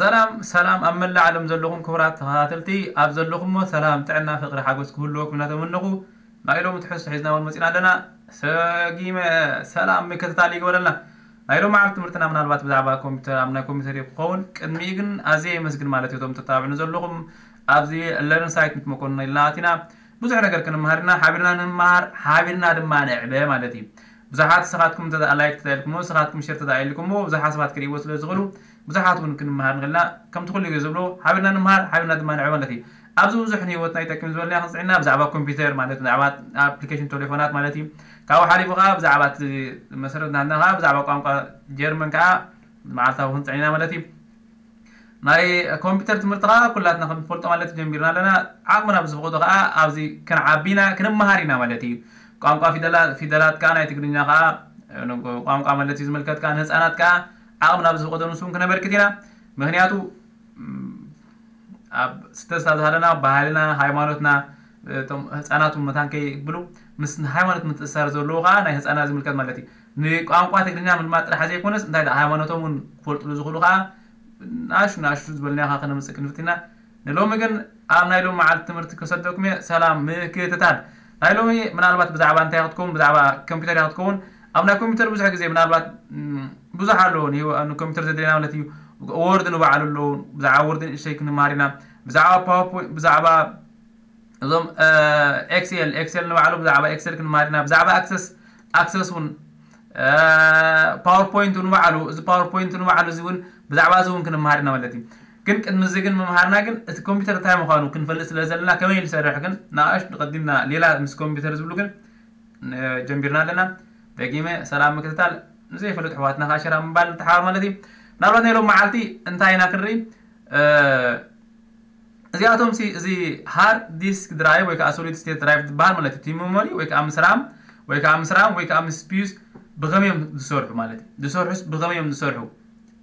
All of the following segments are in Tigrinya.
ሰላም ሰላም ኣብ መላእ ዓለም ዘለኹም ክቡራት ተኸታተልቲ፣ ኣብ ዘለኹሞ ሰላም፣ ጥዕና፣ ፍቕሪ፣ ሓጎስ ክህልወኩም እናተመነኹ፣ ናይ ሎሚ ትሕዝቶ ሒዝና እውን መፂና ኣለና። ሰጊመ ሰላም ምክትታል ይግበረልና። ናይ ሎም መዓልቲ ትምህርትና ምናልባት ብዛዕባ ኮምፒውተር፣ ኣብ ናይ ኮምፒውተር እዩ ክኸውን። ቅድሚኡ ግን ኣዝየ የመስግን ማለት እዩ እቶም ተታብዕኑ ዘለኹም። ኣብዚ ለርን ሳይት ምስ መኮንና ኢልና ኣቲና ብዙሕ ነገር ክንመሃር ኢና። ሓቢርና ንመሃር፣ ሓቢርና ድማ ንዕበ ማለት እዩ። ብዙሓት ንስኻትኩም እንተ ላይክ ተታኢልኩሞ፣ ንስኻትኩም ሸር ተታኢልኩሞ፣ ብዙሓት ሰባት ክርእይዎ ስለ ዝኽእሉ፣ ብዙሓት እውን ክንመሃር ንኽእልና። ከምቲ ኩሉ ግዜ ዝብሎ፣ ሓቢርና ንመሃር፣ ሓቢርና ድማ ንዕበ ማለት እዩ። ኣብዚ ብዙሕ ንህይወትና ይጠቅም ዝበልና ክንፅዕና ብዛዕባ ኮምፒውተር ማለት፣ ብዛዕባ ኣፕሊኬሽን ቴሌፎናት ማለት እዩ። ካብኡ ሓሊፉ ከዓ ብዛዕባ እቲ መሰረት ናትና ከዓ ብዛዕባ ቋንቋ ጀርመን ከዓ መዓልታዊ ክንፅዕና ማለት እዩ። ናይ ኮምፒውተር ትምህርቲ ከዓ ኩላትና ከም ንፈልጦ ማለት ጀሚርና ኣለና። ዓቕምና ብዝፈቕዶ ከዓ ኣብዚ ክንዓቢ ኢና፣ ክንመሃር ኢና ማለት እዩ። ቋንቋ ፊደላ-፣ ፊደላት ከዓ ናይ ትግርኛ ከዓ ቋንቋ ማለት እዩ ዝምልከት ከዓ ንህፃናት ከዓ ዓቕምና ብዝፈቕዶ ንሱ እውን ክነበርክት ኢና። ምክንያቱ ም፣ ኣብ ስተስ ኣብ ዝሃለና ባህልና፣ ሃይማኖትና፣ እቶም ህፃናት እውን መታን ከይብሉ ምስ ሃይማኖት ምትእሳር ዘለዎ ከዓ ናይ ህፃናት ዝምልከት ማለት እዩ። ንቋንቋ ትግርኛ ምልማድ ጥራሕ ዘይኮነስ እንታይ ደኣ ሃይማኖቶም እውን ክፈልጥሉ ዝኽእሉ ከዓ ንኣሹ ንኣሹ ዝበልናዮ ከዓ ከነምፅእ ክንፍትን ኢና። ንሎሚ ግን ኣብ ናይ ሎም መዓልቲ ትምህርቲ ከሰደኩም እየ። ሰላም ምክትታል። ናይ ሎሚ ምናልባት ብዛዕባ እንታይ ክትከውን፣ ብዛዕባ ኮምፒውተር እያ ክትከውን። ኣብ ናይ ኮምፒውተር ብዙሕ ግዜ ምናልባት ም፣ ብዙሕ ኣሎ ንህይወ-፣ ንኮምፒውተር ዘድልየና ማለት እዩ። ወርድ ንባዕሉ ኣሎ። ብዛዕባ ወርድ ንእሽተይ ክንመሃር ኢና። ብዛዕባ ፓወርፖይንት፣ ብዛዕባ እዞም ኤክሴል ኤክሴል ንባዕሉ ብዛዕባ ኤክሴል ክንመሃር ኢና። ብዛዕባ ኣክሰስ ኣክሰስ እውን ፓወርፖይንት ንባዕሉ፣ እዚ ፓወርፖይንት ንባዕሉ እዚ እውን ብዛዕባ እዚ እውን ክንመሃር ኢና ማለት እዩ። ግን ቅድሚ እዚ ግን ምምሃርና ግን እቲ ኮምፒውተር እንታይ ምዃኑ ክንፈልጥ ስለ ዘለና ከመይ ዝሰርሕ ግን ንኣሽቱ ቀዲምና ሌላ ምስ ኮምፒውተር ዝብሉ ግን ጀሚርና ኣለና። ደጊመ ሰላም ምክትታል፣ ንዘይፈልጡ ኣሕዋትና ከዓ ሸራ ምባል ንተሓባበር ማለት እዩ። ምናልባት ናይ ሎም መዓልቲ እንታይ ኢና ክንርኢ? እዚኣቶም ሲ እዚ ሃርድ ዲስክ ድራይቭ ወይ ከዓ ሶሊድ ስቴት ድራይቭ ዝበሃል ማለት እዩ። እቲ ሜሞሪ ወይ ከዓ ምስ ራም ወይ ከዓ ምስ ራም ወይ ከዓ ምስ ፒዩስ ብኸመይ እዮም ዝሰርሑ ማለት እዩ። ዝሰርሑስ ብኸመይ እዮም ዝሰርሑ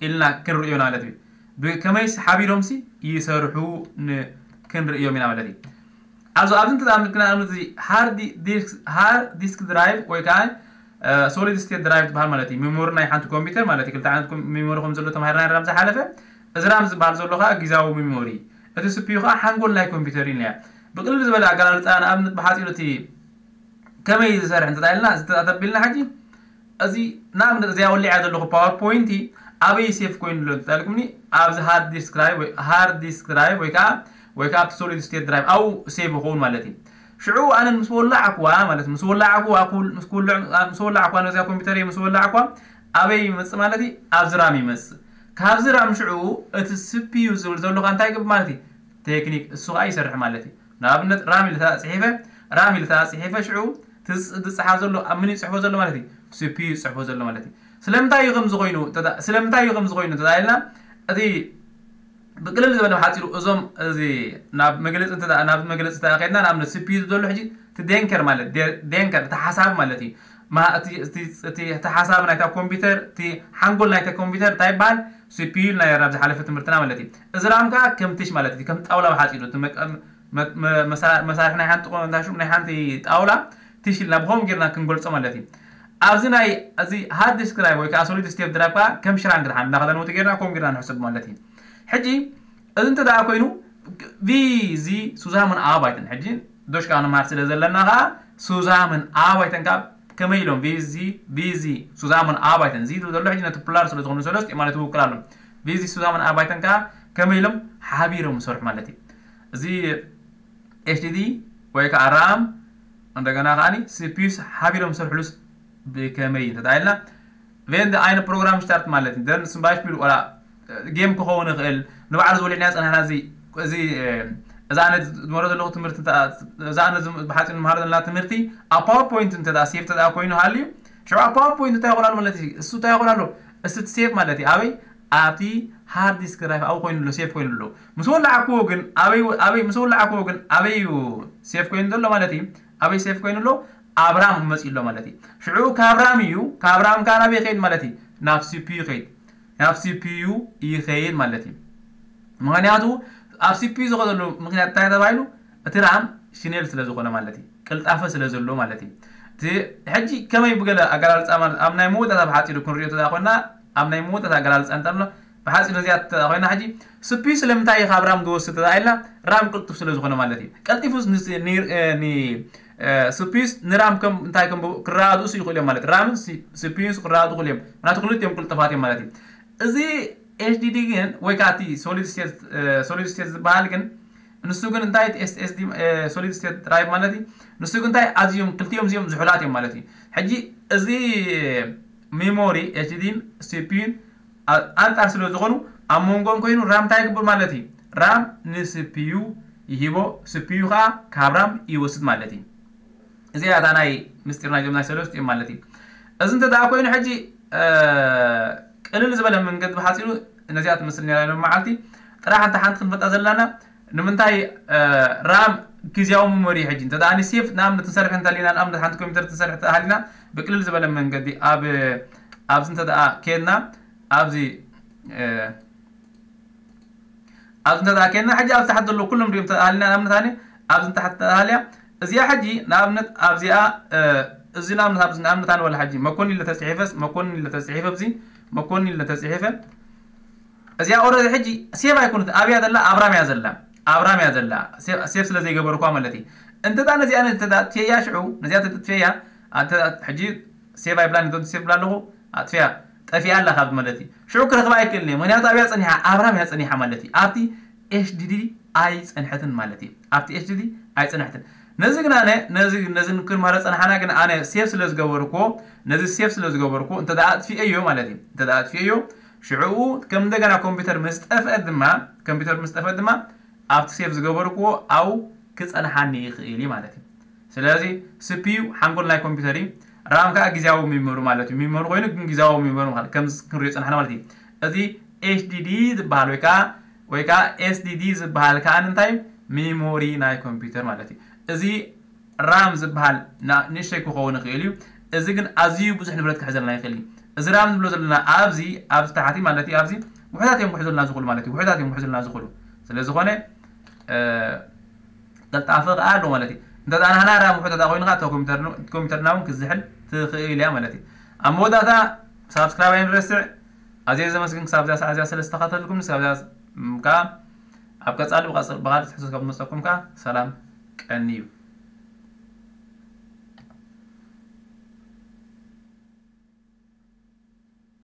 ኢልና ክንርእዮ ማለት እዩ። ብከመይስ ሓቢሮምሲ ይሰርሑ ን-፣ ክንርእዮም ኢና ማለት እዩ። ኣብዚ ኣብዚ እንተኣምልክና ንኣብነት እዚ ሃርድ ዲስክ፣ ሃርድ ዲስክ ድራይቭ ወይ ከዓ ሶሊድ ስቴት ድራይቭ ዝበሃል ማለት እዩ። ሜሞሪ ናይ ሓንቲ ኮምፒውተር ማለት እዩ። ክልተ ዓይነት ኮም-፣ ሜሞሪ ከም ዘሎ ተማሂርና ነርና ዝሓለፈ። እዚ ራም ዝበሃል ዘሎ ከዓ ግዛዊ ሜሞሪ፣ እቲ ስፒዩ ከዓ ሓንጎል ናይ ኮምፒውተር እዩ። ብቅልል ዝበለ ኣገላልፃ ንኣብነት ብሓፂሩ እቲ ከመይ ዝሰርሕ እንተታይልና ዝተቢልና ሕጂ እዚ ንኣብነት እዚኣ ወሊዓ ዘለኹ ፓወርፖይንቲ ኣበይ ሴፍ ኮይኑ ኣሎ እንተልኩምኒ፣ ኣብዚ ሃርድ ዲስክ ድራይቭ ወይ ሃርድ ዲስክ ድራይቭ ወይ ከዓ ወይ ከዓ ኣብቲ ሶሊድ ስቴት ድራይቭ ኣብኡ ሴቭ ይኸውን ማለት እዩ። ሽዑ ኣነ ምስ ወላዕኩዋ ማለት ምስ ወላዕኩዋ ኩል-፣ ምስ ኩልዕ ምስ ወላዕኩዋ ነዚኣ ኮምፒውተር ምስ ወላዕኩዋ ኣበይ ይመጽእ ማለት እዩ? ኣብዚ ራም ይመጽእ። ካብዚ ራም ሽዑ እቲ ስፒዩ ዝብል ዘሎ ከዓ እንታይ ይገብር ማለት እዩ? ቴክኒክ እሱ ከዓ ይሰርሕ ማለት እዩ። ንኣብነት ራም ኢሉ ተፃፂሒፈ ራም ኢሉ ተፃፂሒፈ ሽዑ ትፅ-፣ ዝፅሓፍ ዘሎ ኣብ ምን ይፅሕፎ ዘሎ ማለት እዩ? ስፒዩ ዝፅሕፎ ዘሎ ማለት እዩ። ስለምንታይ እዩ ከምዚ ኮይኑ እንተ-፣ ስለምንታይ እዩ ከምዚ ኮይኑ እንተኢልና እቲ ብቅልል ዝበለ ሓፂሩ እዞም እዚ ናብ መግለፂ እንተ-፣ ናብ መግለፂ እንተ ከድና ንኣብነት ስፒዩ ዘሎ ሕጂ እቲ ዴንከር ማለት ዴ-፣ ዴንከር እቲ ሓሳብ ማለት እዩ። ማ-፣ እቲ፣ እቲ፣ እቲ፣ እቲ ሓሳብ ናይታ ኮምፒውተር እቲ ሓንጎል ናይታ ኮምፒውተር እንታይ ይበሃል? ስፒዩ ናይ ኣብ ዝሓለፈ ትምህርትና ማለት እዩ። እዚ ራም ከዓ ከም ትሽ ማለት እዩ። ከም ጣውላ ብሓፂሩ እቲ መቀ-፣ መ-፣ መ-፣ መሳ-፣ መሳርሒ ናይ ሓንቲ ቆ-፣ እንታይ ሽሙ ናይ ሓንቲ ጣውላ ትሽ ኢልና ብኸምኡ ጌርና ክንገልፆ ማለት እዩ። ኣብዚ ናይ እዚ ሃርድ ዲስክ ድራይቭ ወይ ከዓ ሶሊድ ስቴት ድራይቭ ከዓ ከም ሽራንግ ድሓን እናኸለንውቲ ጌርና ከምኡ ጌርና ንሕስብ ማለት እዩ። ሕጂ እዚ እንተ ደኣ ኮይኑ ቪዚ ሱዛመን ኣርባይተን ሕጂ ዶሽ ከዓ ንመሃር ስለ ዘለና ከዓ ሱዛመን ኣርባይተን ከዓ ከመይ ኢሎም ቪዚ ቪዚ ሱዛመን ኣርባይተን እዚ ዝብል ዘሎ ሕጂ ነቲ ፕላር ስለ ዝኾኑ ሰለስቲኡ ማለት ይውክል ኣሎ። ቪዚ ሱዛመን ኣርባይተን ከዓ ከመይ ኢሎም ሓቢሮም ይሰርሑ ማለት እዩ። እዚ ኤችዲዲ ወይ ከዓ ራም እንደገና ከዓኒ ሲፒዩስ ሓቢሮም ዝሰርሕሉስ ብከመይ እንተተባሂልና ቬን ደ ኣይነ ፕሮግራም ስታርት ማለት እዩ። ደን ስምባሽ ቢሉ ቆላ ጌም ክኸውን ይኽእል ንባዕሉ ዝወሊዕናዮ ፀናሕና እዚ እዚ እዛ ኣነ ዝመሮ ዘለኹ ትምህርቲ እንተ-፣ እዛ ኣነ ዝም-፣ ብሓፂሩ ንመሃሮ ዘለና ትምህርቲ ኣብ ፓወርፖይንት እንተ ሴፍ ተዳ ኮይኑ ሃልዩ ሽዑ ኣብ ፓወርፖይንት እንታይ ይኾናሉ ማለት እዩ። እሱ እንታይ ይኾናሉ? እሱ እቲ ሴፍ ማለት እዩ ኣበይ ኣብቲ ሃርድ ዲስክ ድራይቭ ኣብኡ ኮይኑ ኣሎ ሴፍ ኮይኑ ኣሎ። ምስ ወላዕክዎ ግን ኣበይ ኣበይ ምስ ወላዕክዎ ግን ኣበይ እዩ ሴፍ ኮይኑ ዘሎ ማለት እዩ? ኣበይ ሴፍ ኮይኑ ኣሎ? ኣብ ራም መፂኡ ኣሎ ማለት እዩ። ሽዑ ካብ ራም እዩ ካብ ራም ከዓ ናበይ ይኸይድ ማለት እዩ? ናብ ሲፒዩ ይኸይድ። ናብ ሲፒዩ ይኸይድ ማለት እዩ። ምክንያቱ ኣብ ሲፒዩ ዝኸደሉ ምክንያት እንታይ ተባሂሉ? እቲ ራም ሽኔል ስለ ዝኾነ ማለት እዩ። ቅልጣፈ ስለ ዘሎ ማለት እዩ። እቲ ሕጂ ከመይ ብገለ ኣገላልፃ ማለት ኣብ ናይ መወዳእታ ብሓፂሩ ክንሪኦ ተዳ ኮይና ኣብ ናይ መወዳእታ ኣገላልፃ እንተሎ ብሓፂሩ እዚኣ ኮይና ሕጂ ስፒዩ ስለምንታይ ካብ ራም ዝወስድ ተባሂልና ራም ቅልጡፍ ስለ ዝኾነ ማለት እዩ። ቀልጢፉ ስፒዩስ ንራም ከም እንታይ ከም ክረዳድኡ ይኽእሉ እዮም ማለት ራምን ስፒዩን ክረዳድኡ ይኽእሉ እዮም። ምክንያቱ ክልቲኦም ቅልጡፋት እዮም ማለት እዩ። እዚ ኤችዲዲ ግን ወይ ከዓ እቲ ሶሊድ ስቴት ዝበሃል ግን ንሱ ግን እንታይ ኤስኤስዲ ሶሊድ ስቴት ድራይቭ ማለት እዩ። ንሱ ግን እንታይ ኣዝዮም ክልቲኦም እዚኦም ዝሑላት እዮም ማለት እዩ። ሕጂ እዚ ሜሞሪ ኤችዲዲን ሲፒዩን ኣንጻር ስለ ዝኾኑ ኣብ መንጎም ኮይኑ ራም እንታይ ይግብር ማለት እዩ። ራም ንሲፒዩ ይሂቦ፣ ሲፒዩ ከዓ ካብ ራም ይወስድ ማለት እዩ። እዚኣ እታ ናይ ምስጢር ናይዞም ናይ ሰለስቲኦም ማለት እዩ። እዚ እንተ ደኣ ኮይኑ ሕጂ ቅልል ዝበለ መንገዲ ብሓፂሩ ነዚኣ ትመስል ነራ ሎም መዓልቲ ጥራሕ እንተ ሓንቲ ክንፈልጣ ዘለና ንምንታይ ራም ግዜያዊ መሞሪ ሕጂ እንተ ደኣ ሴፍ ንኣብነት ንሰርሕ እንተሊና ንኣብነት ሓንቲ ኮምፒተር ትሰርሕ ተሃሊና ብቅልል ዝበለ መንገዲ ኣብ ኣብዚ እንተ ደኣ ከድና ኣብዚ ኣብዚ እንተ ደኣ ከድና ሕጂ ኣብዚ ታሕቲ ዘለዉ ኩሎም ሪኦም ተሃሊና ንኣብነት ኣነ ኣብዚ ታሕቲ ተሃልያ እዚኣ ሕጂ ንኣብነት ኣብዚኣ እዚ ንኣብነት ኣብዚ ንኣብነት ኣነ ወላ ሕጂ መኮኒ ለተፅሒፈስ መኮኒ ለተፅሒፈ ኣብዚ መኮኒ ለተፅሒፈ እዚኣ ኦረዲ ሕጂ ሴፍ ኣይኮነት ኣብያ ዘላ ኣብራም እያ ዘላ ኣብራም እያ ዘላ ሴፍ ስለ ዘይገበርኳ ማለት እዩ። እንተ ነዚኣ ነዚ ተዳጥፍያ ሽዑ ነዚኣ ተጥፍያ ሕጂ ሴፍ ኣይብላን ዶ ሴፍ ብላ ኣለኹ ኣጥፍያ ጠፊኣ ኣላ ካብ ማለት እዩ። ሽዑ ክረኽባ ኣይክእልን እየ ምክንያቱ ኣብያ ፀኒሓ ኣብራም እያ ፀኒሓ ማለት እዩ። ኣብቲ ኤችዲዲ ኣይፀንሐትን ማለት እዩ። ኣብቲ ኤችዲዲ ኣይፀንሐትን። ነዚ ግን ኣነ ነዚ ነዚ ክንማረ ፀናሓና ግን ኣነ ሴፍ ስለ ዝገበርኩዎ ነዚ ሴፍ ስለ ዝገበርኩዎ እንተ ኣጥፊኤዮ ማለት እዩ እንተ ኣጥፊኤዮ ሽዕኡ ከም እንደገና ኮምፒውተር ምስ ጠፍአ ድማ ኮምፒውተር ምስ ጠፍአ ድማ ኣብቲ ሴፍ ዝገበርኩዎ ኣብኡ ክፀንሓኒ ይኽእል እዩ ማለት እዩ። ስለዚ ስፒዩ ሓንጎል ናይ ኮምፒውተር እዩ። ራም ከዓ ግዜያዊ ሚመሩ ማለት እዩ። ሚመሩ ኮይኑ ግን ግዜያዊ ሚመሩ ማለት ከም ክንሪኦ ፀናሕና ማለት እዩ። እዚ ኤችዲዲ ዝበሃል ወይ ከዓ ወይ ከዓ ኤስዲዲ ዝበሃል ከዓ እንታይ ሚሞሪ ናይ ኮምፒውተር ማለት እዩ። እዚ ራም ዝበሃል ንእሽተይ ክኸውን ይኽእል እዩ። እዚ ግን ኣዝዩ ብዙሕ ንብረት ክሕዘልና ይኽእል እዩ። እዚ ራም ንብሎ ዘለና ኣብዚ ኣብዚ ታሕቲ ማለት እዩ ኣብዚ ውሕዳት እዮም ክሕዙልና ዝኽእሉ ማለት እዩ። ውሕዳት እዮም ክሕዙልና ዝኽእሉ ስለ ዝኾነ ቀልጣፈ ከዓ ኣሎ ማለት እዩ። እንተ ደኣ ናህና ራም ውሕዳት ኮይኑ ከዓ ኮምፒውተርና እውን ክዝሕል ትኽእል እያ ማለት እዩ። ኣብ መወዳእታ ሳብስክራይብ ኣይንረስዕ። ኣዝየ ዘመስግን ክሳብ እዛ ሰዓት እዚኣ ስለ ዝተኸታተልኩም ክሳብ እዛ ከዓ ኣብ ቀፃሊ ብቐፅል ብኻልእ ትሕዝቶ ካብ ዝመፀኩም ከዓ ሰላም ቀንዩ።